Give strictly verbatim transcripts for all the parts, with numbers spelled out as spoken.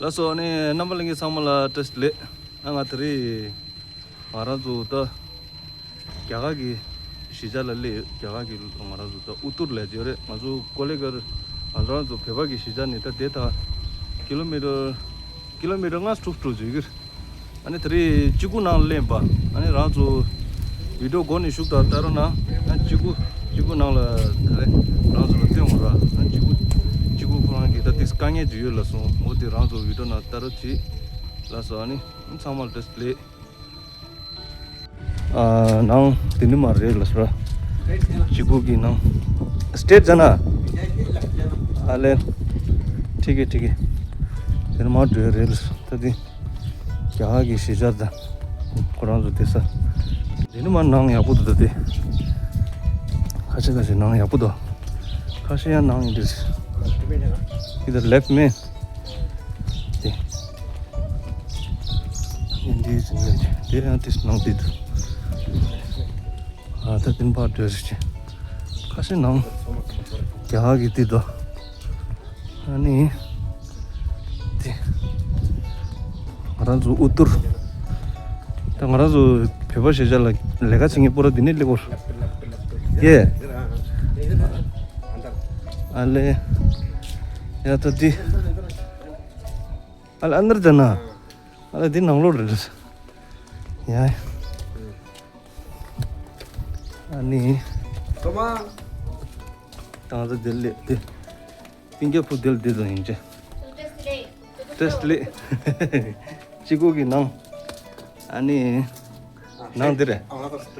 ལགས་སོ། ཨ་ནི་རྣམ་པ་ལྷན་རྒྱས་ཚང་མ་ལ་བཀྲ་ཤིས་བདེ་ལེགས། ཨ་ང་དེ་རིང་ང་རང་ཚོ་ད་རྒྱ་གར་གྱི་གཞིས་ཆགས་ལ་སླེབས་ཡོད། རྒྱ་གར་གྱི་ང་རང་ཚོ་ད་ཨུ་ཏུར་ལབ་ཀྱི་ཡོད་རེད། ང་ཚོ་ཀོ་ལི་གྷལ་ང་ཚོ་རང་ཚོ་བོད་པ་གི་གཞིས་ཆགས་ནས་ད་དེ་ད་ཀི་ལོ་མི་ཊར་ཀི་ལོ་མི་ཊར་ལྔ་དྲུག་འགྲོ་བཅུག་གི་རེད། ཨ་ནི་དེ་རིང་གཅིག་པུ་ནང་སླེབས་པ། ཨ་ནི་རང་ཚོ་བི་ཌིའོ་འགོ་ནས་གཞུག་དང་ལྟ་རོགས་གནང་། ཨ་གཅིག་པུ་གཅིག་པུ་ནང་ལ་ད་རེས་རང་ཚོ་ལ་སྟོན་འོང་ར། ཨ་གཅིག་པུ་གཅིག་པུ་ཁོ་རང་གི་ད་ཏིག་དཀའ་ངལ་ཅིག་ཡོད་ལབ་སོང་། འོ་དེ་རང་ཚོ་བི་ཌིའོ་ནང་ལྟ་རོགས་གྱིས་ལབ་སོང་། ཨ་ནི་ཚང་མ་ལ་བཀྲ་ཤིས་བདེ་ལེགས། ཨ་ནང་དེ་ནི་མ་རེད་ལབ་སོང་ར། གཅིག་པུ་གི་ནང་སྟེ་ཇ་ན། ཨ་ལེ། ཁྲིག་གེ་ཁྲིག་གེ། དེ་ནི་མ་འགྲོ་རེད་ལབ་སོང་། ད་དེ་རྒྱ་གར་གྱི་གཞིས་ཆགས་དང་ཁོ་རང་ཚོ་བསྡད་ས། འདི་ནི་མ་ནང་ཡག་པོ་འདུག་ད་དེ། ཁ་ཤས་ཁ་ཤས་ནང་ཡག་པོ་འདུག་ཁ་ཤས་ཡང་ནང་ཡིན་འདྲ། འདི་ལ་ལེབ་མེད། དེ། འདི་འདི་ཟིན་ལེ། དེ་ཡང་དེ་ནང་འདི་འདུག་ཨ་ད་དེ་ཕར་འགྲོ་ཟེར་གྱི། ཁ་ཤས་ནང་རྒྱ་གར་གྱི་འདི་འདུག་ཨ་ནི། དེ། ང་རང་ཚོ་ཨུ་ཏུར། ད་ང་རང་ཚོ་བོད་པ་གཞིས་ཆགས་ལ་ལས་ཀ་བྱེད་མཁན་པོ་ར་འདི་ནས་སླེབས་པ་རེད། ཡེ། ཨ་ལེ། ཡ་ད་འདི། ཨ་ལེ་ཨན་དར་ཇ་ན། ཨ་ལེ་འདི་ནང་ལོགས་རེད། ཡ། ཨ་ནི། ད་ང་ཚོ་འདིར་སླེབས་ཏེ། སྤུན་ཀྱག་ཕོ་དེ་ལ་བསྡད་དང་ཡིན་ཅེ། བཀྲ་ཤིས་བདེ་ལེགས། གཅིག་པུ་གི་ནང་། ཨ་ནི། ནང་འདི་རེད།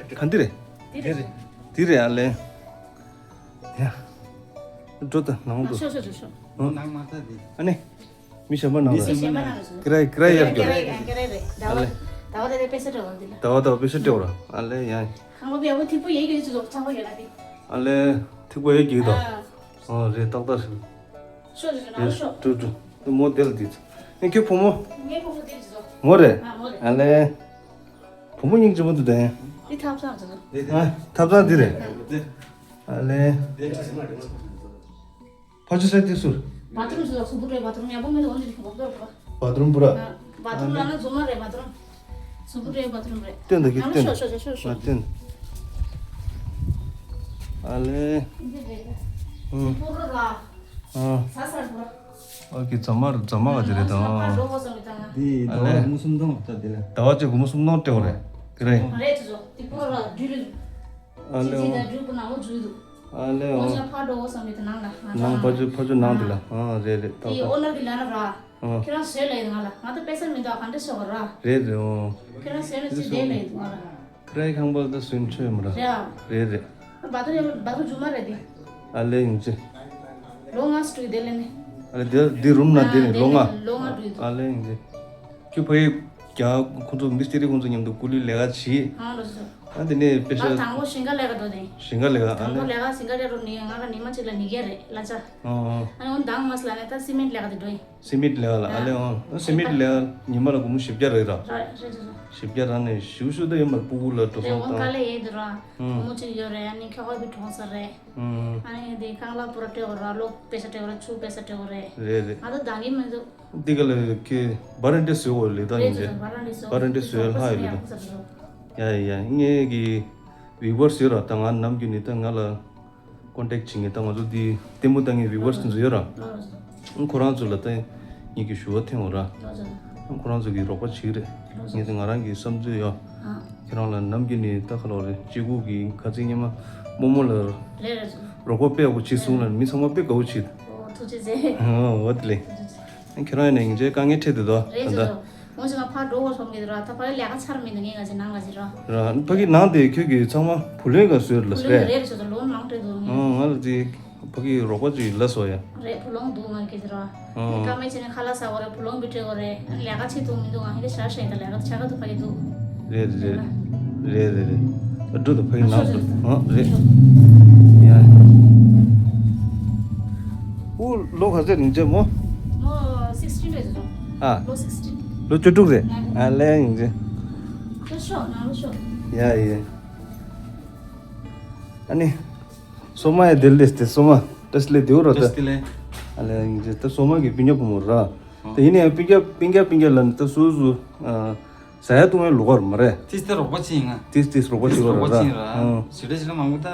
ག་འདི་རེད། འདི་རེད། འདི་རེད་ཨ་ལེ། ཡ། འགྲོ་ད་ནང་དུ། ཤོག་ཤོག་ཤོག་ཤོག་ཨ་ནི། མི་གཞན་པ་ནང་ལ། མི་གཞན་པ་ནང་ལ། ཀི་རའི་ཀི་རའི་ཡར་ཀི་རའི་ཀི་རའི་ཀི་རའི་རེད། ཟླ་བ་ཟླ་བ་དེ་དེ་པེ་ས་སྤྲད་འོང་འདི་ལ། ཟླ་བ་ཟླ་བ་པེ་ས་སྤྲད་འོང་ར། ཨ་ལེ་ཡ། ཁང་པ་བེའུ་ཐིག་པོ་ཡས་ཀྱི་ཚོ་ཚང་པོ་ཡོད་ན་དེ། ཨ་ལེ། ཐིག་པོ་ཡས་ཀྱི་དང་། ཨ། ཨོ་རེད་ཏག་ཏག་རེད། ཤོག་ཅིག་ཅིག་ནང་ལ་ཤོག་ཀྲུ་ཀྲུ། མོ་དེ་ལ་དེ་ཚོ། ཨེ་ཁྱོད་བུ་མོ། ངའི་བུ་མོ་དེ་ཅིག་ཚོ། མོ་རེད། ཨ་མོ་རེད། ཨ་ལེ། བུ་མོ་སྙིང་རྗེ་མོ་འདུག་དེ། འདི་ཐབ་ཚང་ཚོ། ཨ་ཐབ་ཚང་འདི་རེད། ཨ་ལེ། ཕ་ཆུ་སེ་དེ་སུ། བ་ཐུ་རུམ་ཟེར་སུ་བུ་རེད། བ་ཐུ་རུམ་ཡག་པོ་མེད་འོན་ཏེ་ཁོ་བ་ཐུ་རུམ་བ་ཐུ་རུམ་བུ་ར། བ་ཐུ་རུམ་ལ་ན་རྫུན་མ་རེད། བ་ཐུ་རུམ་སུ་བུ་རེད། བ་ཐུ་རུམ་རེད། སྟོན་ད་གི་ཨ་སྟོན། ཤོག་ཤོག་ཤོག་ཤོག་ཨ་སྟོན། ཨ་ལེ། འདི་རེད། ཨུ། སི་པོ་རོ་ར། ཨ། ཟ་ས་ར་བུ་ར། ཨོ་ཀེ། རྫ་མ་རྫ་མ་ག་ཅི་རེད་ད། འགྲོ་བ་བསམ་གི་ད་ང་། འདི་ཟླ་བ་ཨ་ལེ། སྒོར་མོ་སུམ་སྟོང་ད་འདི་ལ། ཟླ་བ་གཅིག་སྒོར་མོ་སུམ་སྟོང་སྤྲད་པ་རེད། དེ་རེད། རེད་ཅེས་སོ། སི་པོ་རོ་ར་འདི་རེད། ཨ་ལེ། ཨོ། ཨ་ལེ་ཨོ། ནང་ལ་ཕ་འགྲོ་བསམ་མེད་དེ་ནང་ལ་ང་ནང་ཕ་ཆུ་ཕ་ཆུ་ནང་དེ་ལ། ཨ་རེད་རེད་ཏག་ཏག་ཨོ་ནར་གི་ལ་ན་ར། ཨ་ཁྱེད་རང་བཟོས་ལ་ཡིན་ང་ལ་ང་ད་པེ་ས་མི་འདུག་ག་འདྲ་ཤོག་ར། རེད་རེད་ཨོ། ཁྱེད་རང་བཟོས་ལ་ཅི་བསྡད་ལ་ཡིན་ང་ལ། ཁྱེད་རའི་ཁང་པ་ད་སུན་ཆོས་མ་ར། རེད་ཨ། རེད་རེད། བ་ཐུ་རུམ་བ་ཐུ་རུམ་རྫུན་མ་རེད་དེ། ཨ་ལེ་ཡིན་ཅི། ལོ་ལྔ་སུ་དེ་ལས་ནི། ཨ་ལེ་འདི་འདི་རུམ་ན་འདི་ནི་ལོ་ལྔ། ལོ་ལྔ་འགྲོ་ཡི་འདུག་ཨ་ལེ་ཡིན་ཅི། ཁྱོད་ཕ་ཡི་རྒྱ་ཁོང་ཚོ་མི་སྟེ་རི་ཁོང་ཚོ་མཉམ་དུ་ཀུ་ལི་ལས་ཀ་བྱེད། ཨང་ལོ་སོ། ཨ་དེ་ནས་པེ་ང་ཤ། དང་པོ་ཞིང་ཁ་ལས་ཀ་འགྲོ་དེ། ཞིང་ཁ་ལས་ཀ་ཨ་དང་པོ་ལེ། ལས་ཀ་ཞིང་ཁ་ལས་རོ་ནི་ང་ལ་ཉི་མ་གཅིག་ལ་ཉིས་བརྒྱ་རེད་གླ་ཆ། ཨང་ཨང་། ཨ་ནི་འོན་དང་མ་སླ་ནས་ད་སི་མེན་ལས་ཀ་དེ་འགྲོ་ཡིན། སི་མེན་ལས་ཀ་ལ་ཨ་ཨ་ལེ་ཨང་། སི་མེན་ལས་ཀ་ཉི་མ་ལ་སྒོར་མོ་བཞི་བརྒྱ་རེད་ར། ར་རེད་རེད་རེད། བཞི་བརྒྱ་ར་ནས་ཞུ་ཞུ་ད་ཡོད་མ་རེད། སྤུ་གུ་ལ་འགྲོ་རེད། སོང་འོན་དཀའ་དང་། ལས་ཡོད་དུ་ར། ཨང་། བུ་མོ་གཅིག་ཡོད་རེད། ཨ་ནི་ཁྱོ་ག་བི་གྲོངས་ས་རེད། ཨང་། ཨ་ནི་དེ་རྐང་ལག་པུ་ར་སྤྲད་དགོས་ར། གློག་པེ་ས་སྤྲད་དགོས་ར། ཆུ་པེ་ས་སྤྲད་དགོས་རེད། རེད་རེད། ང་ད་འདང་གི་མི་འདུག་འདི་ག་ལ་ཁྱོད་བ་རན་ཏི་བཟོས་དགོས་ལེ་ད་རེད་ཡིན་ཅེ། ཅེ་བ་རན་ཏི་བཟོས། བ་རན་ཏི་བཟོས་ལྷག་ཡོད་ལེ་ད། ཡ་ཡ་ཡ་ངས་གི་བི་ཝར་བཟོས་ར། ད་ང་ནམ་རྒྱུན་ནི་ད་ང་ལ་ཀོན་ཊེག་བྱེད་མཁན་ད་ང་ཚོ་འདི་ལྟད་མོ་ལྟ་མཁན་བི་ཝར་དེ་ཚོ་ཡོད་ར། ཨང་། ཁོ་རང་ཚོ་ལ་ད་ངས་གི་ཞུ་བ་འཐེན་འོང་ར། ཨང་། ཁོ་རང་ཚོ་གི་རོགས་པ་བྱེད་ཀྱི་རེད། ངས་ད་ང་རང་གི་བསམ་ཚུལ་ཡ། ཁྱེད་རང་ལ་ནམ་རྒྱུན་ནས་ད་ག་ལོག་རེད། གཅིག་པུ་གི་ཁ་ཚིག་སྙན་མ་རྨོ་མོ་ལ་རོགས་པ་དཔེ་ཡག་པོ་བྱེད་གསུངས་ལ་ནི་མི་ཚང་མ་དཔེ་དགའ་བོ་བྱེད། ཨོ་ཐུགས་རྗེ་ཆེ། ཨོ་དེ་ལས། ཁྱེད་རང་ཡིན་ན་ཡིན་ཅེ་དཀའ་ངལ་འཕྲད་དེ་དོ་རེད་ད་ད། ཟེར། ངོ་ཤེས་ང་ཕར་འགྲོ་བར་སོང་གི་ར། ད་ཕར་ལས་ཀ་ཚར་མི་འདུག་ངས་ང་ཚོའི་ནང་ང་ཚོའི་ར། ར་ཕ་གི་ནང་དེ་ཁྱོད་ཀྱི་ཚང་མ་བུ་ལོན་ག་བཟོས་ལ་བུ་ལོན་རེད། རེད་ཟེར་ད་ལོ་མང་དྲགས་འདུག་ཨང་། ང་ལ་དེ་ཕ་གི་རོགས་པ་ཅིག་ལ་སོ་ཡ། རེད། བུ་ལོན་འདུག་ང་གི་ར། ཨང་། ངས་ཀ་མེད་བྱས་ནས་ཁ་ལག་ཟ་བ་རེད། བུ་ལོན་བི་སྤྲད་བ་རེད། ཨ་ནི་ལས་ཀ་བྱེད་ཐུབ་མི་འདུག་ང་ཧིན་དེ་ཞར་ཞེན་ད་ལས་ཀ་ཆ་ག་ཐུབ་ཕ་གི་འདུག་རེད་རེད། རེད་རེད་རེད། ཨ་འགྲོ་ད་ཕ་གི་ནང་དུ། ཨང་། རེད། ཡ། ཨུ་ལོ་ག་ཚོད་རིང་ཅེ་མོ། ལོ་སིག་སི་ཊིན་རེད་ཟེར། ཨ། ལོ་སིག་སི་ཊིན། ལོ་བཅུ་དྲུག་རེད། ཨ་ལས་ཡིན་ཅེ། ལོ་ཤོག་ནང་ལོ་ཤོག་ཡ་ཡ། ཨ་ནི། སོ་མ་ཡ་དེ་ལས་དེ་སོ་མ་ཏེ་སི་ལེ་དེའུ་ར་ཏེ་ད། སི་ལེ། ཨ་ལས་ཡིན་ཅེ་ད་སོ་མ་གི་སྤུན་ཉག་བུ་མོ་ར། དེ་ཡིན་ནའི་སྤུན་ཀྱག་སྤུན་ཀྱག་སྤུན་ཀྱག་ལ་ནི་ད་སོ་སོ་ཟ་ཡ་བཏུང་ཡ་ལོགས་ཀ་རེད་མ་རེད། ཏིས་ཏི་རོགས་པ་ཅིག་ཡིན་ང་། ཏིས་ཏིས་རོགས་པ་ཅིག་རོགས་པ་ཅིག་ཡིན་ར། ཞེ་དྲག་ཞེ་དྲག་མང་པོ་ད།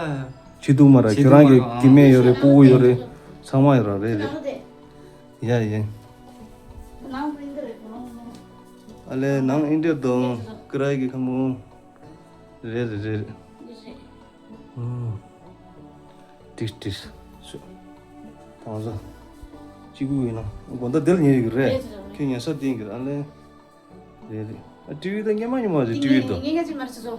ཆེ་འདུག་མ་ར་ཁྱོད་རང་གི་སྐྱེ་དམན་ཡོད་རེད། སྤུ་གུ་ཡོད་རེད། ཚང་མ་ཡོད་ར་རེད་རེད། ཡ་ཡ། ཨ་ལས་ནང་ཨིན་ཏེ་དང་ཀི་རའི་གི་ཁམ་བུ། རེད་རེད་རེད། ཨུམ། ཏིས་ཏིས། ཤོ། ཐང་ས། གཅིག་པུ་ཡིན་ན་དགོང་དག་དེར་ཉལ་ཡོད་ཀྱི་རེད། ཁྱོད་ཉལ་ས་བསྟན་གྱི་རེད། ཨ་ལས། རེད་རེད། ཨ་ཊི་ཝི་ད་སྔན་མ་ཉོ་མ་རེད། ཊི་ཝི་ད། ངེད་ཀྱི་མར་སོ་སོ།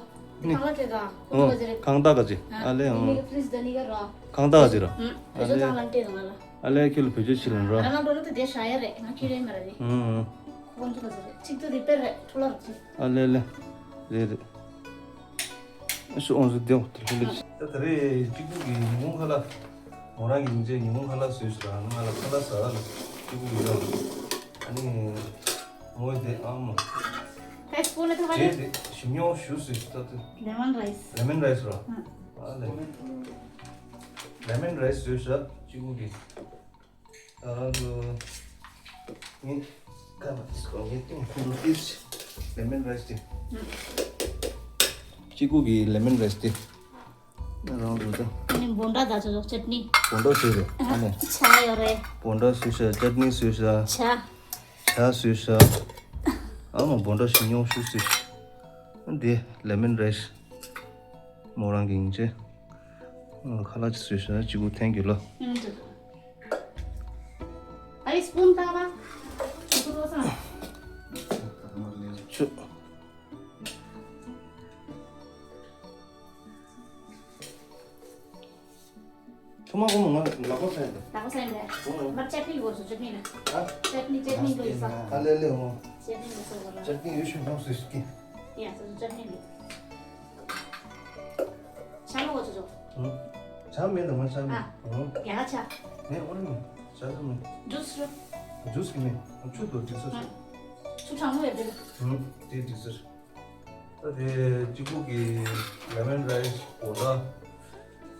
ནི། གང་ལ་ཁེ་ག་ཨོ། གང་ལྟ་ག་ཅི། ཨ་ལས་ཨོ། ངེད་ཀྱི་ཕི་རིཇ་ད་ནི་ག་ར། གང་ལྟ་ག་ཅི་ར། ཨུམ། ཨ་བོད་ལྗོངས་ལས། དང་ལ་འདྲེས་དང་ང་ལ། ཨ་ལས་ཁྱོད་ལ་བེད་སྤྱོད་བྱེད་ལ་ར། ང་ལ་འགྲོ་ན་ད་དེ་ཧྲ་ཡ་རེད། ང་ཁྱོད་རེད་མ་ར་རེད། ཨུམ་ཨུམ། ཁོང་ཚོ་ག་ཚོད་རེད། གཅིག་ཏུ་རི་པེར་རེད། འཕྲོ་བརླག་རེད། ཨ་ལས་ལས། རེད་རེད། ཨ་སུ་ཨོང་སུ་དེའོ་དེ་ལྷུན་ལེ། ད་ད་རེས་གཅིག་པུ་གི་ཉིན་གུང་ཁ་ལག་མོ་རང་གི་ཉིན་བྱེད་ཉིན་གུང་ཁ་ལག་བཟོས་སུ་ར། ང་ལ་ཁ་ལག་ཟ་ལ་གཅིག་པུ་གི་ར། ཨ་ནི། ངོ་དེ་ཨ་མ། ཨེ་སྤུན་ནི་ཐུབ་པ་རེད། རྗེས་དེ་ཞིམ་ཉོག་ཞུ་སུ་ད་དུ། ལེ་མོན་རའི་སི། ལེ་མོན་རའི་སི་ར། ཨ་ལེ། ལེ་མོན་རའི་སི་བཟོས་ཤག་གཅིག་པུ་གི། ཨ་ལོ། ངས་ཀ་མ་ཏིས་ཀོ་ངས་ཏིང་ཁུ་རུ་ཏིས། ལེ་མོན་རའི་སི་ཏི། གཅིག་པུ་གི་ལེ་མོན་རའི་སི་ཏི། ང་རང་ལོ་ད། ཨ་ནི་བོན་ཌ་ད་ཚོ་ཙོག་ཅཊ་ནི། བོན་ཌ་བཟོས་རེད། ཨ་ནི། ཆ་ཡོད་རེད། བོན་ཌ་བཟོས་ཤག་ཅཊ་ནི་བཟོས་ཤག་ཆ། ཆ་བཟོས་ཤག་ཨ་མ་བོན་ཌ་ཞིམ་ཉོག་ཞུ་བཟོས་ཤག་འདི་ལེ་མོན་རའི་སི། མོ་རང་གི་ཡིན་ཅེ། ཁ་ལག་ཅིག་བཟོས་ཤག་གཅིག་པུ་ཐེངས་གི་ལོ། ཨ་ཡི་སྤུན་ད་བ། ཆུ། ཐུ་མ་གོ་མོ་ང་ལག་པ་སེམས་ཏེ། ལག་པ་སེམས་ཏེ། ཨོ། མར་ཅེ་ནི་གོ་སོ་ཅེ་ནི་ལ། ཨ། ཅེ་ནི་ཅེ་ནི་གོ་ཡི་ས། ཨ་ལེ་ལེ་ཨོ། ཅེ་ནི་གོ་སོ་གོ་ལ། ཅེ་ནི་ཡོད་ཤུགས་ནང་སུས་ཀི། ཡ་སོ་ཅེ་ནི་གོ། ཆ་མོ་གོ་སོ་ཅོ། ཨུ། ཆ་མེད་ལ་མ་ཆ་མེད། ཨ། ཨུ། ཡ་ཆ། མེད་ཨོ་ནི་མེད། ཆ་ཚོ་མེད། ཇུས་རོ། ཇུས་ཀི་མེད། ཆུ་དོ་ཇུས་རོ། ཆུ་གྲང་མོ་ཡོད་དེ། ཨུ། དེ་ཇུས་རོ། ད་དེ་གཅིག་པུ་གི་ལེ་མོན་རའི་སི་བོ་ད།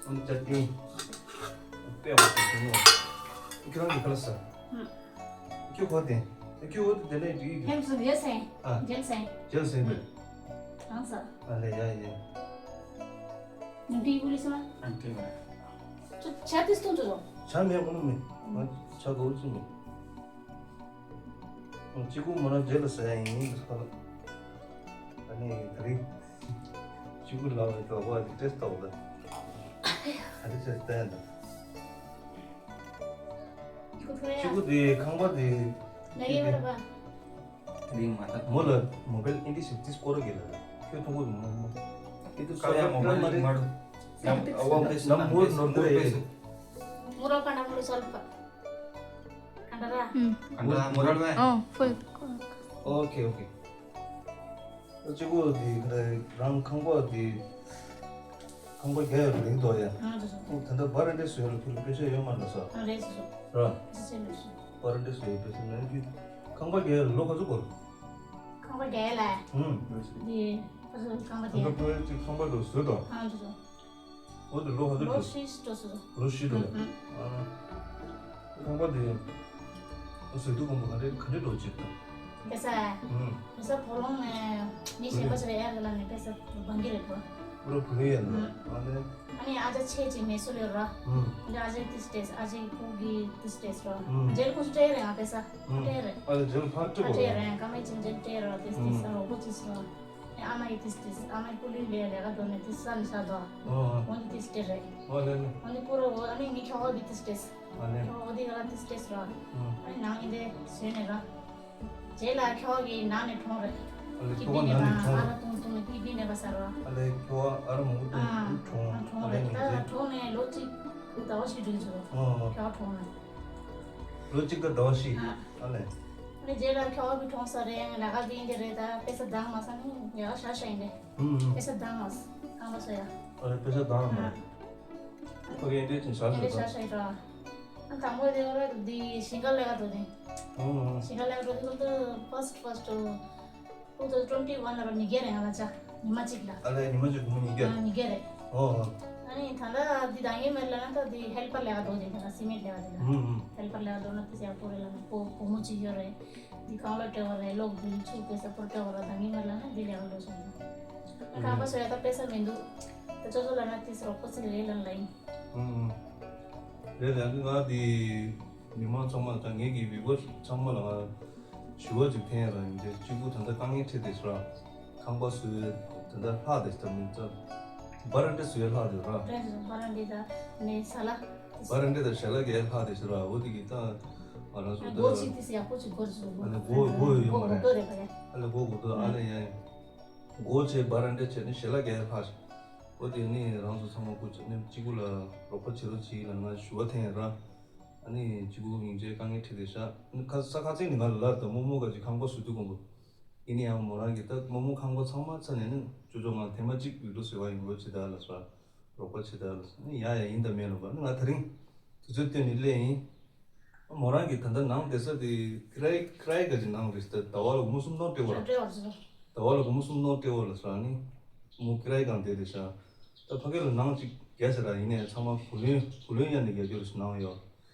ཨང་ཅ་ཏིང་། དཔེ་འོ་ཚོ་ཐུང་ངུ། ཁྱོད་རང་གི་ཁ་ལག་ཟ། ཁྱོད་གོ་དེ། ཁྱོད་འོ་དེ་དེ་ནས་འགྲིག་གི། ཧེམ་སུ་རེད་སེ། ཨ། རྒྱལ་སེ། རྒྱལ་སེ་འདི། གང་ཟ། ཨ་ལེ་ཡ་ཡ། ནུ་ཏི་པུ་ལི་སོ། ཨ་ཏི་ང་། ཆ་ཏི་སྟོང་ཅོ་ཅོ། ཆ་མེད་གོ་ནོ་མེད། ང་ཆ་གོ་ཅི་མེད། གཅིག་པུ་མོ་རང་རྗེས་ལ་ཟ་ཡ་ཡིན་ཟེར་ལ། ཨ་ནི་དེ་རིང་གཅིག་པུ་ལ་བའི་དོགས་པ་དེ་ཏེས་ཏོག་ལ། ཨ་ནི་ཏེས་ཏན་ལ། གཅིག་པུ་དེ་ཁང་པ་དེ། ལ་ཡེ་བར་བ། དེ་རིང་མ་ཐག་མོ་ལ་མོ་བེལ་ཨིན་ཏི་ཤིབ་ཏིས་སྐོར་གི་ལ། ཁྱོད་ཐུང་པོ་མོ་མོ། ཨི་ཏུ་ཀ་ཡ་མོ་བེལ་མ་རེད། ནམ་ཨ་བ་ནམ་མོ་ནོར་མོ་རེད། མོ་ར་ཀ་ན་མོ་ར་སོལ་ཕ། ཨ་འདྲ་ར། ཨུམ། ཨ་འདྲ་མོ་ར་ལ། ཨོ་ཕུལ། ཨོ་ཁེ་ཨོ་ཁེ། གཅིག་པོ་དེ་རང་ཁང་པ་དེ་ཁང་པ་རྒྱག་ཡོད་རིང་དོ་ཡ། ཨ་རེད་སོ། ད་ལྟ་བར་འདྲེ་བཟོས་ལ་ཁྱོད་ལ་པེ་ཤ་ཡོད་མ་རེད་སོ། ཨ་རེད་སོ། ར། ཅི་ཅི་མི་སོ། བར་འདྲེ་བཟོས་པེ་ཤ་ནང་གི་ཁང་པ་རྒྱག་ཡོད་ལོ་ག་ཚོད་གོ། ཁང་པ་རྒྱག་ཡོད་ལ། ཨུམ། དེ་ཁ་ཚོད་ཁང་པ་ད་ལྟ་རྒྱག་ཁོས་ཅིག་ཁང་པ་དེ་བཟོས་དོ། ཨ་རེད་སོ། འོ་དེ་ལོ་ག་ཚོད་ལོ་འགྲོ། ཤི་འགྲོ་སོ་སོ། ལོ་ཤི་འགྲོ། ཨུ་ཨུ། ཨ། ཁང་པ་དེ། ཨ་ཟེར་དུས་ཁང་པ་ག་འདྲས་ག་འདྲས་འགྲོ་བྱེད་དང་། དེ་ས། ཨུ། དེ་ས་བོ་ལོང་ནས་མི་གཞན་པ་ཞིག་ལ་ཡར་གི་ལ་ནས་དེ་ས་བང་གི་རེད་པ། པུ་ར་བུ་ལི་ཡ་ལ། ཨུ། ཨ་ནི། ཨ་ནི་ཨ་ཅག་ཆེ་ཅིག་མེ་སུ་ལ་ཡོད་ར། ཨུ། འདི་ཨ་ཅག་ཏིས་ཏེས་ཨ་ཅག་ཕུ་གི་ཏིས་ཏེས་ར། ཨུ། འཇལ་ཁོ་སུ་སྤྲད་རེད་ང་དེ་ས། ཨུ། སྤྲད་རེད། ཨ་ནི་འཇལ་ཕར་སྤྲད་ཨ་སྤྲད་རེད་ཀ་མེད་ཅིག་འཇལ་སྤྲད་ར་དེ་ཏིས་ས་རོ་པོ་ཏིས་ར། ཨ་མ་ཡི་ཏིས་ཏིས། ཨ་མ་ཡི་ཀུ་ལི་ལས་ལས་ཀ་འགྲོ་ནས་ཏིས་ས་ནི་ས་དོ། ཨོ། འོ་འདི་ཏིས་ཏེ་རེད། ཨོ་ལེ་ལེ། འོ་འདི་པུ་ར་འོ་ཨ་ནི་ངའི་ཁྱོ་ག་གི་ཏིས་ཏེས། ཨོ་ལེ། ཁྱོ་ག་འོ་འདི་ག་ལ་ཏིས་ཏེས་ར། ཨོ། ཨ་ནི་ནང་ཡིན་དེ་བཟོས་ནས་ར། རྗེས་ལ་ཁྱོ་ག་གི་ནང་ནས་གྲོངས་རེད། ཨོ་ལེ། ཁྱོ་ག་ནང་ནས་གྲོངས་རེད། ཨ་ར་ཏུང་ཏུང་ནས་ཏི་ཏི་ནས་པ་ས་ར། ཨ་ལེ་ཁྱོ་ག་ཨ་ར་མང་པོ་ཏུང་ཨ་ཏུང་གྲོངས། ཨ་གྲོངས་ཨ་ལེ་རེད། ངེས་ད་ཅན། གྲོངས་ནས་ལོ་གཅིག་ཟླ་བ་གཅིག་འགྲིག་ཚོ། ཨོ་ཨོ། ཁྱོ་ག་གྲོངས་ནས། ལོ་གཅིག་དང་ཟླ་བ་བཞི། ཨ། ཨ་ལེ། ཨ་ནི་རྗེས་ལ་ཁྱོ་ག་གི་གྲོངས་ས་རེད། ལ་ཀ་གི་ཨིན་དེ་རེད། ད་པེ་ས་དང་མ་ས་ནི་ཡ་ཤ་ཤ་ཡིན་དེ། ཨུམ་ཨུམ། པེ་ས་དང་མ་ས་ཁང་པ་ས་ཡ། ཨ་ལེ་པེ་ས་དང་མ། ཨ། ཁོ་གི་ཨིན་དེ་ཅིན་ཤ་ཤ་ཡིན་དེ། ཤ་ཤ་ཡིན་ར། ཨ་དང་པོ་དེ་ར་དེ་ཤིང་ཀ་ལ་ཀ་འགྲོ་དེ། ཨུམ་ཨུམ། ཤིང་ཀ་ལ་ཀ་འགྲོ་དེ་ཁོ་ཏུ་ཕར་སི་ཕར་སི། Two thousand twenty one ལ་ཉིས་བརྒྱ་རེད་ང་ལ་ཅག་ཉི་མ་གཅིག་ལ། ཨ་ལེ་ཉི་མ་གཅིག་སྒོར་མོ་ཉིས་བརྒྱ། ཨ་ཉིས་བརྒྱ་རེད། ཨོ་ཨོ། ཨ་ནི་ད་ལྟ་འདི་ད་ངའི་མེད་ལ་ན་ད་འདི་ཧེལ་པར་ལས་ཀ་འགྲོ་དེ་ད་སི་མེད་ལས་ཀ་དེ་ལ། ཧེལ་པར་ལས་ཀ་འགྲོ་ན་དེ་ཡག་པོ་རེད་ལ་ན་བུ་བུ་མོ་གཅིག་ཡོད་རེད། འདི་གང་ལ་སྤྲད་པ་རེད། ལོག་འདི་ཆུ་དཔེ་ས་པོར་སྤྲད་པ་རེད། ད་ངའི་མེད་ལ་ན་འདི་ལས་ཀ་འགྲོ་སོང་། ཁང་པ་བཟོ་ཡ་ད་དཔེ་ས་མི་འདུག་ད་ཅོ་ཅོ་ལ་ན་དེ་རོགས་པ་ཚིག་རེད་ལ་ན་ལ་ཡིན། ཨུམ། རེད་ལ་ང་འདི་མི་མང་ཚང་མ་དང་ངེད་ཀྱི་བི་བོ་ཚང་མ་ལ་ང་ཞུ་བ་ཅིག་འཐེན་ཡ་ལ་ཡིན་ཏེ་གཅིག་པུ་ད་ལྟ་དཀའ་ངལ་འཕྲད་དེ་ཤི་ར། ཁང་པ་བཟོས་ད་ལྟ་ལྷག་དེ་ཤི་ད་མི་ཚ་བ་ར་འདྲ་བཟོས་ལྷག་དེ་ར། རེད་རེད། བ་ར་འདྲ་ད་ནས་ས་ལ། བ་ར་འདྲ་ད་ཞལ་ལག་གས་ལྷག་དེ་ཤི་ར། འོ་དེ་གི་ད་ང་རང་ཚོ་ད་སྒོ་ཅིག་དེ་ཡག་པོ་ཅིག་སྒོ་ཅིག་ཨ་ལ་སྒོ་སྒོ་ཡོད་ཡོད་མ་རེད། སྒོ་དགོས་རེད་པ་ཡ། ཨ་ལ་སྒོ་དགོས་ད་ཨ་ལ་ཡ་ཡ། སྒོ་བྱས་བ་ར་འདྲ་བྱས་ནས་ཞལ་ལག་གས་ལྷག་ཤག་འོ་དེ་ནི་རང་ཚོ་ཚང་མ་སྐུ་ཚབ་ནས་གཅིག་པུ་ལ་རོགས་པ་བྱེད་རོགས་བྱེད་ལ་ང་ཞུ་བ་འཐེན་ར། ཨ་ནི་གཅིག་པུ་སྙིང་རྗེ་དཀའ་ངལ་འཕྲད་དེ་ཤག་ཁ་ས་ཁ་ཚན་ནི་ང་ལ་ལར་དང་རྨོ་མོ་ག་ཅིག་ཁང་པ་བཟོ་དུས་གོང་པོ། ཡིན་ན་ཡང་མོ་རང་གིས་ད་རྨོ་མོ་ཁང་པ་ཚང་མ་ཚ་ནས་ནི་ཅོ་ཅོ་ང་ཐེངས་མ་གཅིག་བི་ཌིའོ་བཟོས་པ་ཡིན་རོགས་བྱེད་ད་ལ་ས་རོགས་པ་བྱེད་ད་ལ་ས་ནི་ཡ་ཡ་ཡིན་ད་མེད་ལོ་ག་ནི་ང་ད་རིང་དུས་ཚོད་བཏོན་ནས་སླེབས་ཡིན། མོ་རང་གིས་ད་ལྟ་ནང་བསྡད་ས་དེ་ཁི་རའི་ཁི་རའི་ག་ཅིག་ནང་རེད་ད་ཟླ་བ་ལ་སྒོར་མོ་སུམ་སྟོང་སྤྲད་པ་ར། སྤྲད་པ་རེད། ཟླ་བ་ལ་སྒོར་མོ་སུམ་སྟོང་སྤྲད་པ་ལ་ས་ནི་མོ་ཁི་རའི་སྒང་བསྡད་དེ་ཤག་ད་ཕ་གི་ལ་ནང་ཅིག་རྒྱ་ཆེ་ར་ཡིན་ནའི་ཚང་མ་བུ་ལོན་བུ་ལོན་ཡ་ནས་རྒྱ་སྐྱོར་ཞིག་གནང་ཡོད།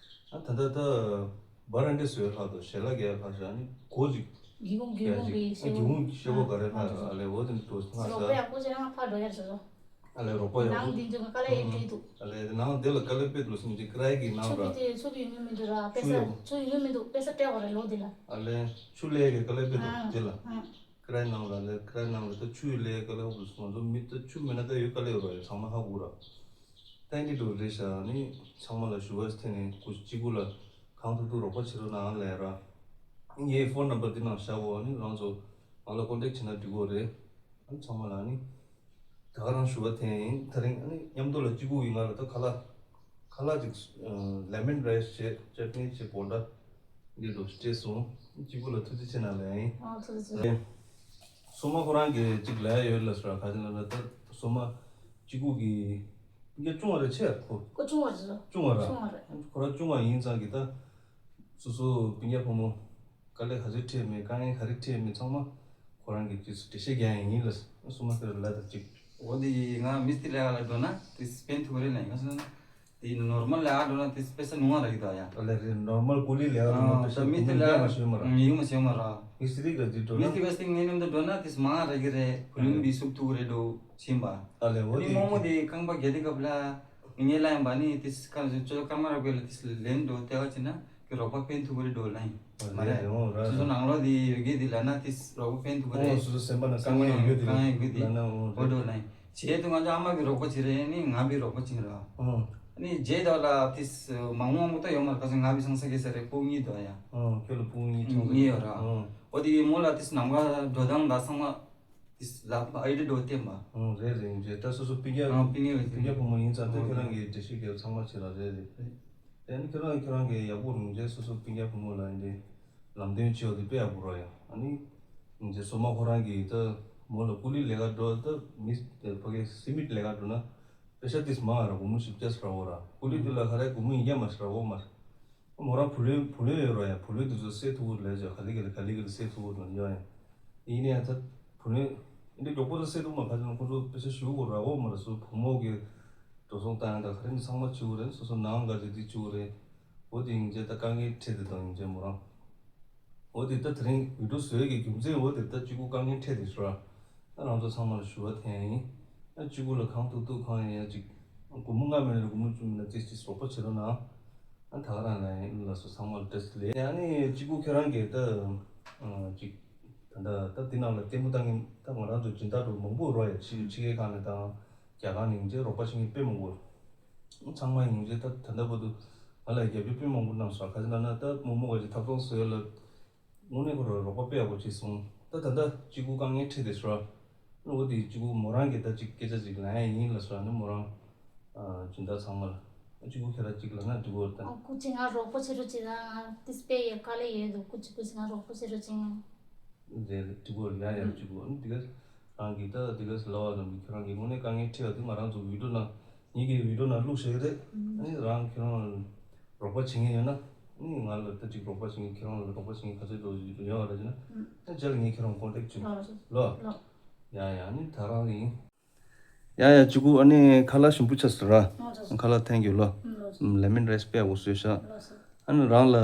ཨ་ད་ལྟ་ད་བ་ར་འདྲ་བཟོས་ལྷག་ཏུ་ཞལ་ལག་གས་ལྷག་ཤག་ནི་སྒོ་ཅིག་སྒེའུ་ཁུང་སྒེའུ་ཁུང་གི་ཨ་སྒེའུ་ཁུང་ཤེལ་སྒོ་ག་རེ་ལྷག་ཨ་ལས་འོ་དེ་འདྲ་འགྲོ་སོང་ང་ས་རོགས་པ་ཡག་པོ་ཅིག་ལ་ཕར་འགྲོ་ཡ་ཟེར་སོ། ཨ་ལས་རོགས་པ་ཡག་ནང་པོ་འདི་འཇུག་ག་ལ་ཡེ་འདྲེ་འདུག་ཨ་ལས་ནང་དེ་ལ་དཀའ་ལས་དཔེ་འདུག་སེམས་ཀྱི་ཀི་རའི་གི་ནང་ཆུ་ར་གི་དེ་ཆུ་གི་ཡོང་གི་མི་འདུག་ར། དཔེ་ས་ཆུ་ཡོང་གི་མི་འདུག་དཔེ་ས་སྤྲད་པ་རེད་ལོ་འདི་ལ། ཨ་ལས་ཆུ་ལས་གི་དཀའ་ལས་དཔེ་འདུག་ཨ་དེ་ལ། ཨ་ཀི་རའི་ནང་ལ་ལས་ཀི་རའི་ནང་ལ་ད་ཆུ་ཡི་ལས་དཀའ་ལས་འོ་ང་ཚོ་མི་ད་ཆུ་མེད་ན་ད་ཡོད་དཀའ་ལས་ཡོད་ར་ཡོད་ཚང་མ་ཧ་གོ་ར། ད་འདི་འདྲ་རེད་ཤག་ནི་ཚང་མ་ལ་ཞུ་བ་འཐེན་ནས་སྐུ་གཅིག་པུ་ལ་གང་ཐུབ་ཐུབ་རོགས་པ་བྱེད་རོགས་གནང་ལབ་ར། ངའི་ཕོན་ནམ་བར་འདི་ནང་བཞག་གོ་ནི་རང་ཚོ་ང་ལ་ཀོན་ཊེག་བྱེད་ན་འགྲིག་གོ་རེད། ཨ་ཚང་མ་ལ་ནི་ད་ག་རང་ཞུ་བ་འཐེན་ཡིན། ད་རིང་ཨ་ནི་མཉམ་དུ་ལ་གཅིག་པུ་ཡིན་ང་ལ་ད་ཁ་ལག་ཁ་ལག་ཅིག་ལེ་མོན་རའི་སི་བྱས་ཅེ་ཊི་ནི་བྱས་པོ་ཊ་འདི་འདྲ་སྤྲད་སོང་། གཅིག་པུ་ལ་ཐུགས་རྗེ་ཆེ་གནང་ལབ་ཡིན། ཨ་ཐུགས་རྗེ་ཆེ། སོ་མ་ཁོ་རང་གིས་གཅིག་ལབ་ཡ་ཡོད་ལ་ཟེར་བ་ག་ཅི་ལབ་ན་ད་སོ་མ་གཅིག་པུ་གི་སྤུན་ཀྱག་ཆུང་བ་རེད་ཆེ་ཁོ། ཁོ་ཆུང་བ་རེད། ཆུང་བ་ར། ཆུང་བ་རེད། ཁོ་རང་ཆུང་བ་ཡིན་ཙང་གི་ད་སོ་སོ་སྤུན་ཀྱག་ཕོ་མོ་དཀའ་ལས་ག་ཚོད་འཕྲད་མེད་དཀའ་ངལ་ག་རེ་འཕྲད་མེད་ཚང་མ་ཁོ་རང་གིས་གཅིག་འགྲེལ་བཤད་རྒྱག་ཡ་ཡིན་ལ་སོ་མ་ཁྱོད་ལ་ད་གཅིག་འོ་དེ་ང་མི་སི་ཏི་ལས་ཀ་ལ་འགྲོ་ན་དེ་སྤེན་ཐུབ་རེད་ལ་ཡིན་ང་སོང་ན། དེ་ནོར་མལ་ལས་ཀ་འགྲོ་ན་དེ་པེ་ས་ནུ་མ་ར་གི་ད་ཡ། ཨ་ལས་རེད། ནོར་མལ་ཀུ་ལི་ལས་ཀ་འགྲོ་ན་པེ་ས་མི་དེ་ལ་ཡོང་མ་ཤེས་མ་ར། ཡོང་མ་ཤེས་མ་ར། མི་སི་རི་ག་ཅིག་འགྲོ་མི་ན་སི་ཏི་ཝེ་སི་ཏིང་ངའི་མཉམ་དུ་འགྲོ་ན་དེ་མང་ར་གི་རེད། བུ་ལུམ་བི་སུབ་ཐུག་རེད་འགྲོ་ཤེས་པ། ཨ་ལས་འོ་ནི་དེ་རྨོ་མོ་དེ་རྐང་པ་རྒྱ་དེ་སྐབས་ལ་ངའི་ལ་ཡིན་པ་ནི་དེ་སྐབས་ཅོ་ཀར་མ་ར་གོས་ལ་དེ་ལེན་འགྲོ་དེ་ག་ཅི་ན་གི་རོགས་པ་ཕན་ཐུག་རེད་འགྲོ་ལ་ཡིན། མ་རེད། སོ་སོ་ནང་ལོགས་དེ་ཡོད་གི་དེ་ལ་ན་དེ་རོགས་པ་ཕན་ཐུག་རེད། སོ་སོ་སེམས་པ་ན་དཀའ་ངལ་ཡོད་གི་དེ་ལ་ན་འོ་འགྲོ་ལ་ཡིན། བྱས་དུས་ང་ཚོ་ཨ་མ་གི་རོགས་པ་བྱེད་རེད་ནི་ང་བི་རོགས་པ་བྱེད་ར། ཨང་། ནི་རྗེས་དག་ལ་ཏིས་མང་མང་མོ་ཏོ་ཡོད་མ་རེད། ག་ཚོད་ང་བི་སང་ས་གེ་ས་རེད། ཕྲུ་གུ་གཉིས་འདུག་ཡ། ཨང་། ཁྱོད་ལ་ཕྲུ་གུ་གཉིས་ཐོན་གཉིས་ཡོད་ར། ཨང་། འོ་དེ་གི་མོ་ལ་ཏིས་ནམ་མཁའ་འགྲོ་སྟངས་ད་ཚང་མ་ཏིས་ལབ་པ་ཨའི་ཌི་འགྲོ་བསྟན་པ། ཨང་། རེད་རེད། ཡིན་རྗེས་ད་སོ་སོ་སྤུན་ཀྱག་ཨང་། སྤུན་ཀྱག་སྤུན་ཀྱག་ཕོ་མོ་ཡིན་ཙང་དེ་ཨང་། ཁྱོད་རང་གི་འགྲེལ་བཤད་རྒྱབ་ཚང་མ་བྱེད་ར་རེད་རེད། རེད། དེ་ནི་ཁྱོད་རང་ཁྱོད་རང་གི་ཡག་པོ་རུང་རྗེས་སོ་སོ་སྤུན་ཀྱག་ཕོ་མོ་ལ་ཡིན་ཏེ། ལམ་སྟོན་བྱེད་པ་དེ་དཔེ་ཡག་པོ་རོ་ཡ། ཨ་ནི། ཨིན་ཇི་སོ་མ་ཁོ་རང་གིས་ད་མོ་ལ་ཀུ་ལི་ལས་ཀ་འགྲོ་ད་མི་ཕ་གི་སི་མིད་ལས་ཀ་འགྲོ་ན་པེ་ཤ་ཏིས་མ་ར་སྒོར་མོ་བཞི་བརྒྱ་ཟེར་བ་ར་ཀུ་ལི་དེ་ལ་ཁ་རེ་སྒོར་མོ་ཡིན་རྒྱ་མ་ཟེར་བ་མ་ར། མོ་རང་བུ་ལོན་བུ་ལོན་ཡོད་རོ་ཡ། བུ་ལོན་དེ་ཚོ་སེལ་ཐུབ་ཀྱི་རེད་ལས་ཅོ་ག་ལི་ག་ལི་ག་ལི་ག་ལི་སེལ་ཐུབ་ཀྱི་རེད་ཡོ་ཡ། ཡིན་ནའི་ད་བུ་ལོན་འདི་མགྱོགས་པོ་ད་སེལ་ཐུབ་མ་ཁ་ཅིག་ན་ཁོ་ཚོ་པེ་ཤ་ཞུ་གོ་ར་འོ་མ་ར་སུ་བུ་མོ་གི་འགྲོ་སོང་བཏང་ཡང་ད་ག་རེ་ནི་ཚང་མ་བྱེད་དགོས་རེད། སོ་སོ་ནང་ག་ཅིག་འདི་བྱེད་དགོས་རེད། འོ་དེ་ཡིན་ཚེ་ད་དཀའ་ངལ་འཕྲད་དེ་དང་ཡིན་ཚེ་མོ་རང་། འོ་དེ་ད་དེ་རིང་བི་ཌིའོ་བཟོས་ཀྱི་རྒྱུ་མཚན་འོ་དེ་ད་གཅིག་པུ་དཀའ་ངལ་འཕྲད་དེ་ཤོར་ཨ། ད་རང་ཚོ་ཚང་མ་ལ་ཞུ་བ་འཐེན་ཡིན། ཨ་གཅིག་པུ་ལ་གང་ཐུབ་ཐུབ་གང་ཡིན་ཡ་གཅིག་སྒོར་མོ་ལྔ་མིན་ན་སྒོར་མོ་བཅུ་མིན་ན་ཙིག་ཅིག་རོགས་པ་བྱེད་རོགས་གནང་། ཨ་ད་ག་རང་ལ་ཡིན་ལ་སོ་ཚང་མ་ལ་བཀྲ་ཤིས་བདེ་ལེགས། ཨ་ནི་གཅིག་པུ་ཁྱེད་རང་གིས་ད་གཅིག་ད་ད་ད་དེ་ནང་ལ་ལྟད་མོ་ལྟ་མཁན་ད་ང་རང་ཚོ་སྦྱིན་བདག་འགྲོ་མང་པོ་རོ་ཡ་ཕྱི་ཕྱི་རྒྱལ་ཁག་ནས་དང་། རྒྱ་གར་ནས་ཡིན་ཚེ་རོགས་པ་བྱེད་མཁན་དཔེ་མང་པོ། ཚང་མ་ཡིན་ཚེ་ད་ད་ལྟ་བར་དུ་ང་ལ་རྒྱབ་སྐྱོར་དཔེ་མང་པོ་གནང་སོང་། ག་ཚོད་ལབ་ན་ད་རྨོ་མོ་ག་ཅིག་ཐབ་ཚང་བཟོས་ལ་དངོས་གནས་ཁོ་རང་རོགས་པ་དཔེ་ཡག་པོ་བྱས་སོང་། ད་ད་ལྟ་གཅིག་པུ་དཀའ་ངལ་འཕྲད་དེ་ཤོར་ཨ། འོ་དེ་གཅིག་པུ་མོ་རང་གིས་ད་ཅིག་སྐད་ཆ་ཅིག་ལབ་ཡ་ཡིན་ལ་ཤོར་ཨ་ནི་མོ་རང་སྦྱིན་བདག་ཚང་མ་ལ་གཅིག་པུ་ཁྱེད་རང་གཅིག་ལབ་ན་འགྲིག་གི་རེད་ད། སྐུ་མཁྱེན་ང་རོགས་པ་བྱེད་རོགས་བྱེད་ད་ང་ཏིས་དཔེ་ཡག་དཀའ་ལས་ཡོད་འདུག་སྐུ་མཁྱེན་སྐུ་མཁྱེན་ང་རོགས་པ་བྱེད་རོགས་བྱེད། རེད་རེད། འགྲིག་གི་རེད་ཡ་ཡ་འགྲིག་གི་འདི་ག་རང་གིས་ད་འདི་ག་ལབ་པ་ཙམ་གྱིས་ཁྱོད་རང་གིས་དངོས་གནས་དཀའ་ངལ་འཕྲད་པ་དེ་ང་རང་ཚོ་བི་ཌིའོ་ནང་ངེད་ཀྱི་བི་ཌིའོ་ནང་བླུགས་བཞག་གི་རེད། ཨ་ནི་རང་ཁྱོད་རང་རོགས་པ་བྱེད་མཁན་ཡོད་ན་ཨ་ནི་ང་ལ་ད་ཅིག་རོགས་པ་བྱེད་མཁན་ཁྱོད་རང་ལ་རོགས་པ་བྱེད་མཁན་ག་ཚོད་འགྲོ་ཡོད་པ་རེད་ཅེ་ན་ཨ་ནི་རྗེས་ལ་ངས་ཁྱོད་རང་ཀོན་ཊེག་བྱེད་ལོ། ཡ་ཡ་ཨ་ནི་ད་རང་ལ་ཡིན། ཡ་ཡ་གཅིག་གུ་ཨ་ནི་ཁ་ལག་ཞིམ་པོ་ཆགས་སོང་ར། ཨོ་ཙོ་ཙོ། ཁ་ལག་thank you ལོ། ཨུམ་ལོ་ཙོ། ལེ་མོན་རའིས་དཔེ་ཡག་པོ་བཟོས་ཤག་ལོ་ཙོ། ཨ་ནི་རང་ལ་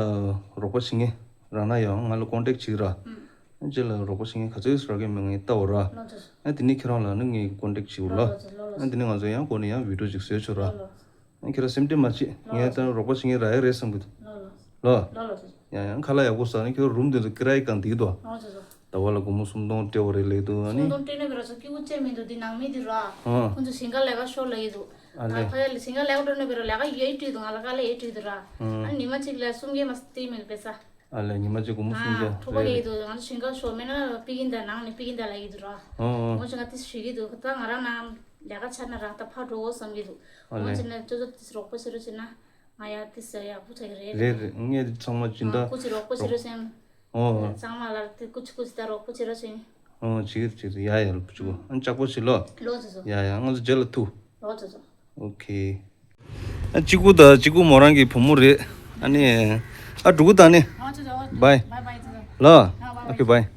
རོགས་པ་བྱེད་མཁན་རང་ན་ཡང་ང་ལ་ཀོན་ཊེག་བྱེད་ར། ཨུམ། རྗེས་ལ་རོགས་པ་བྱེད་མཁན་ག་ཚོད་རག་གི་མེད་ངས་ལྟ་བ་ར། ལོ་ཙོ་ཙོ། ཨ་དེ་ནས་ཁྱེད་རང་ལ་ནི་ངས་ཀོན་ཊེག་བྱེད་འོ་ལ། ལོ་ལོ་ཙོ་ལོ་ལོ་ཨ་ཙོ། དེ་ནས་ང་ཚོ་ཡང་སྒོ་ནས་ཡང་བི་ཌིའོ་ཅིག་བཟོས་ཆོག་ར། ལོ་ལོ་ཙོ། ཨ་ཁྱེད་རང་སེམས་ཁྲལ་མ་བྱེད། ལོ་ངས་ལོ་ད་ཙོ། རོགས་པ་བྱེད་མཁན་རག་ཡ་རེད་བསམ་གི་འདུག་ལོ་ལོ། ལོ། ལོ་ལོ་ཙོ། ཡང་ཡང་ཁ་ལག་ཡག་པོ་ཟ་ནས་ཁྱོད་རུམ་དེ་ཚོ་ཀི་རའི་གང་འདིག་དོ། ཨོ་ཙོ་ཙོ། ཟླ་བ་ལ་སྒོར་མོ་སུམ་སྟོང་སྤྲད་པ་རེད་ལེགས་འདུག་ཨ་ནི། སུམ་སྟོང་སྤྲད་ན་བེ་ར་ཚོ་སྐྱིད་པོ་ཅེར་མི་འདུག་འདི་ནང་མི་འདི་ར། ཨ། ཁོང་ཚོ་ཞིང་ཁ་ལས་ཀ་ཤོར་ལ་ཡི་འདུག་ཨ་ལེ། ད་ཕ་ཡ་ལ་ཞིང་ཁ་ལས་ཀ་འགྲོ་ན་བེ་ར་ལས་ཀ་ཡོད་བྲིས་འདུག་ང་ལ་ཀ་ལས་ཡོད་བྲིས་འདུག་ར། ཨ་ཨ། ནི་ཉི་མ་གཅིག་ལ་སུམ་བརྒྱ་མ་སྟེར་མི་འདུག་པེ་ས། ཨ་ལེ་ཉི་མ་གཅིག་སྒོར་མོ་སུམ་བརྒྱ་ཨ་ཁྲོ་བ་རེད་ཡི་རེད། འདུག་ང་ཚོ་ཞིང་ཁ་ཤོར་མེད་ན་པི་ཀིན་ད་ནང་ནས་པི་ཀིན་ད་ལ་ཡི་འདུག་ར། ཨོ་ཨོ། ངོ་ཅི་ང་ཏི་ཞིག་གི་འདུག་ད་ང་རང་ནང་ལས་ཀ་ཆ་ན་རང་ད་ཕ་འགྲོ་འོ་བསམ་གི་འདུག་ཨ་ལེ། ངོ་ཅི་ན་ཅོ་ཅོ་ཏི་རོགས་པ་བྱེད་རོགས་བྱེད་ན་ང་ཡ་ཏི་ས་ཡག་པོ་ཆགས་ཀྱི་རེད། རེད་རེད། ངས་ཚང་མ་སྦྱིན་བདག་སྐུ་ཅི་རོགས་པ་བྱེད་རོགས་བྱེད། ཨོ། ཚང་མ་ལ་དེ་ཀུ་ཅི་ཀུ་ཅི་ད་རོགས་པ་བྱེད་རོགས་བྱེད། ཨོ་བྱེད་ཀྱི་རེད་བྱེད་ཀྱི་རེད། ཡ་ཡ་ལོ་ཀུ་ཅི་གོ་ཨ་ནི་ལྕགས་པོ་བྱེད་ལོ། ལོ་ཟེར་སོ། ཡ་ཡ་ང་ཚོ་རྗེས་ལ་ཐུག་ལོ་ཟེར་སོ། ཨོ་ཁེ། ཨ་ཅི་གུ་ད་ཅི་གུ་མོ་རང་གི་བུ་མོ་རེད། ཨ་ནི་ཨ་འགྲོ་གི་ད་ནི། ཨོ་ཙོ་ཙོ། ཨོ་ཙོ། བའི། བའི་བའི་ཙོ་ཙོ། ལོ། ཨ་བའི་ཨོ་ཁེ་བའི། བའི།